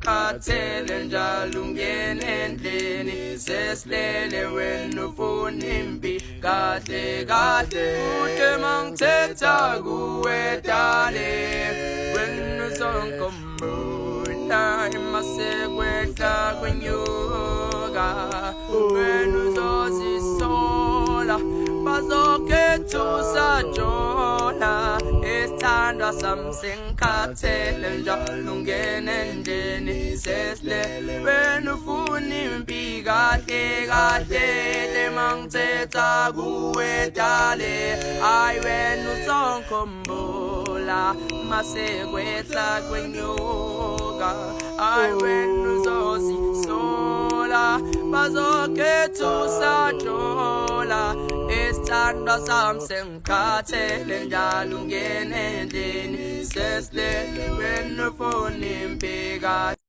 Sengikhathele njalo ungena endlini sesilele wena ufuna impi kahle kahle kuhle mangithetha kuwe dale wena uzongikhumbula masekwehla kwenyuka wena uzozisola bazokhetha usajola isithandwa sami sengikhathele njalo ungena endlini sesilele wena ufuna impi kahle kahle mangithetha kuwe dale ayi wena uzongikhumbula masekwehla kwenyuka ayi wena uzozisola bazokhetha usajola isithandwa sami sengikhathele njalo ungena endlini sesilele wena ufuna impi kahle.